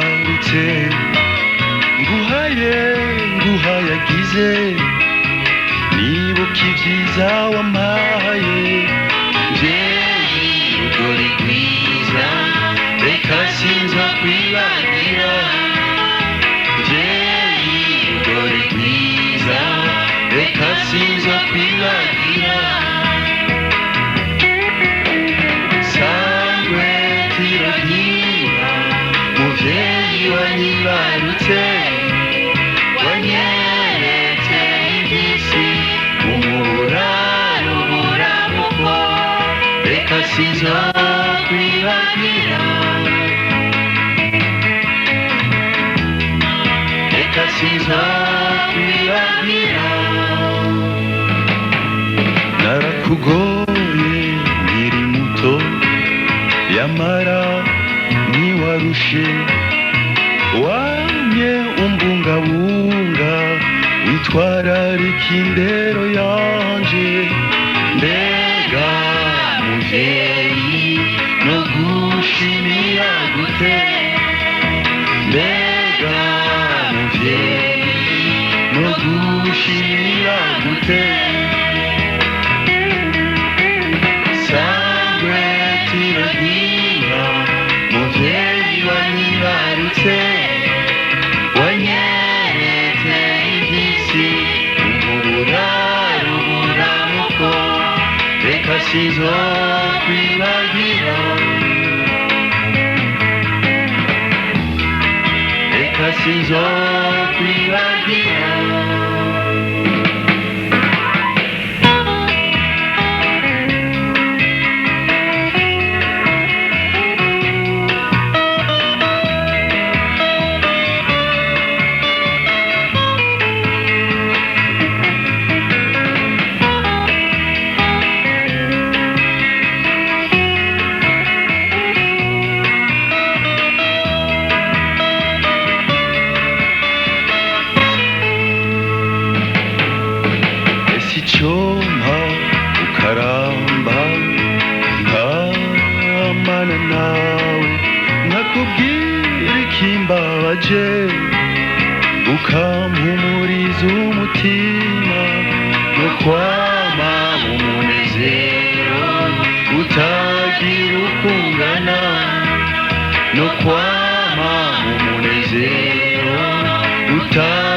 Wanyibarutse nguhaye nguhayagize nibuka ibyiza wampaye mvyeyi rugori rwiza reka sinza kwibagira mvyeyi rugori rwiza reka sinza kwibagira sangwe tiragira muvyeyi wanyibarutse wanyeretse ivy'isi umuraro buramuko reka sinzokwibagira reka sinzokwibagira narakugoye nkiri muto yamara ntiwarushe wamye umbungabunga witwararika indero yanje mbega muvyeyi no gushimira gute mbega muvyeyi no gushimira gute sangwe tiragira muvyeyi wanyibarutse wanyeretse ivy'isi umuraro buramuko reka sinzokwibagira reka sinzokwibagira. Ese icompa ukaramba nkamana nawe nkakubwira ikimbabaje ukampumuriza umutima no kwama umunezero utagira uko ungana no kwama umunezero utagira